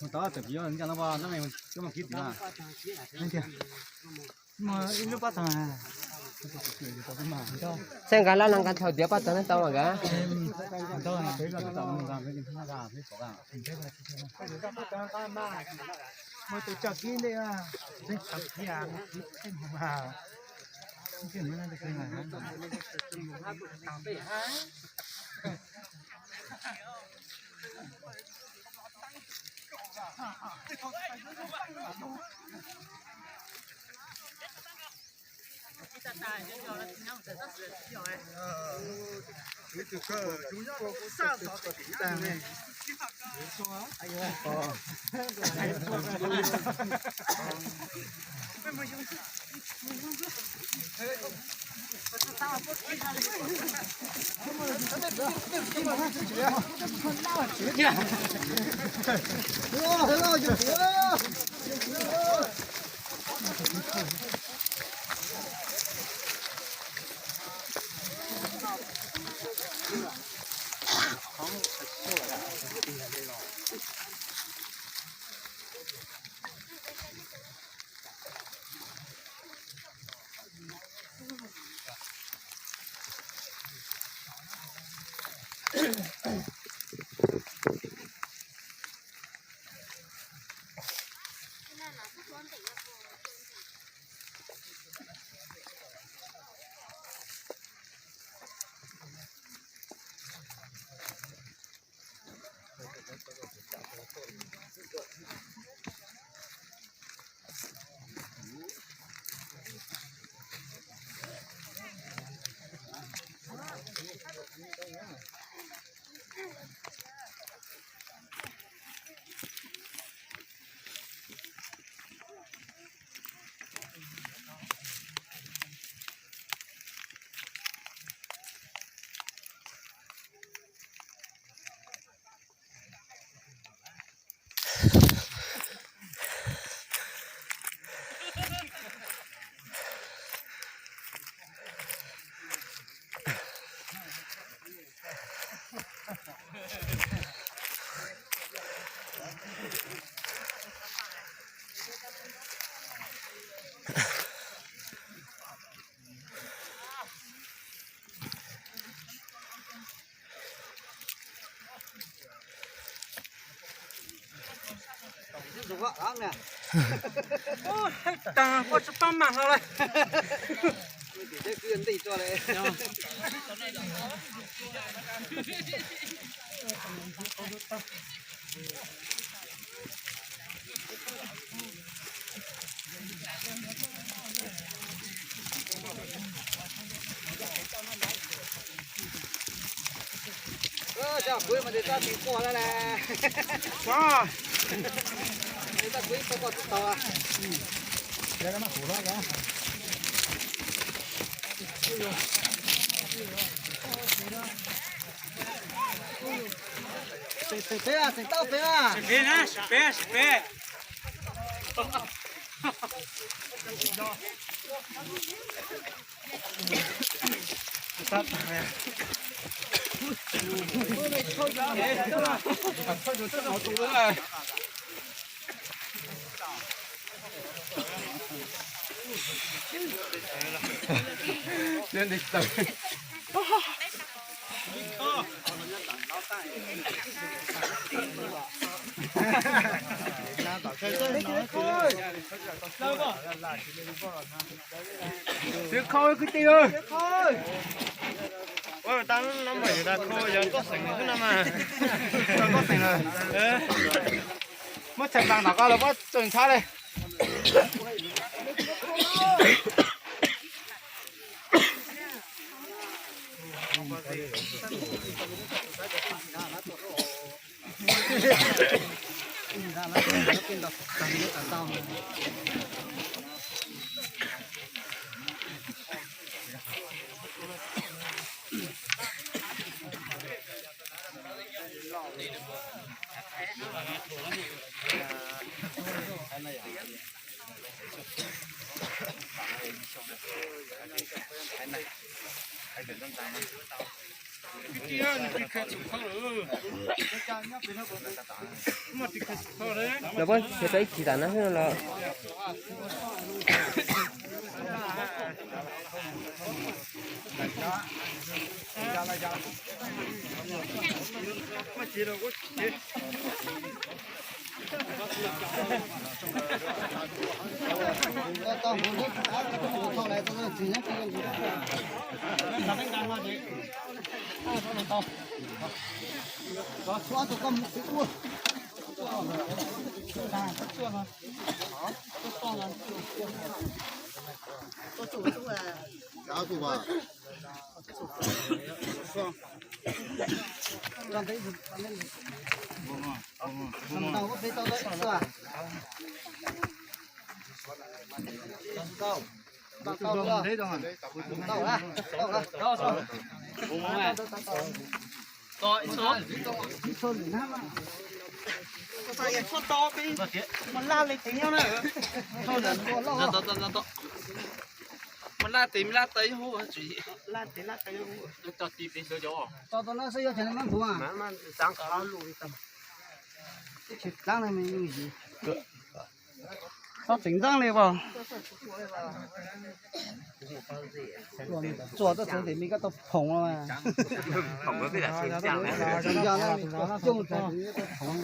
Mus tau tawm pim nca no, no me coj mus kib tim no. Ib lub pab tag. Saib nqa lab no nqa thaum tiav pab tag no tau mas nqa. Muaj tus coj kib ntej. Tag koj tsis pab mag hlo lawm. Kuv mas tes tab tis quaj lawm las. Tes tab kuv ib puas quaj tub tau. Peb, peb, peb, peb. Tsis kho kwv tij. Ua tau no mas yog tau kho yog koj xeem no mas. Koj xeem no. Muab tshais nplas tom ko los muab txawm ntxhab li. Lawv muab khiav rau ib chim tas no xwb no los. Mas laj tes me laj tais hu tsis. Tso tau no xwb yuav tsum muab npuav. Tsis dlaab ne me nyuj yim. Txhob tseem ntxeeb li as. Txuas tuaj txog tim me koj tau phoom los mas. Phoom mas peb lam tseem ntxeeb na. Coob txog tim me koj tau phoom.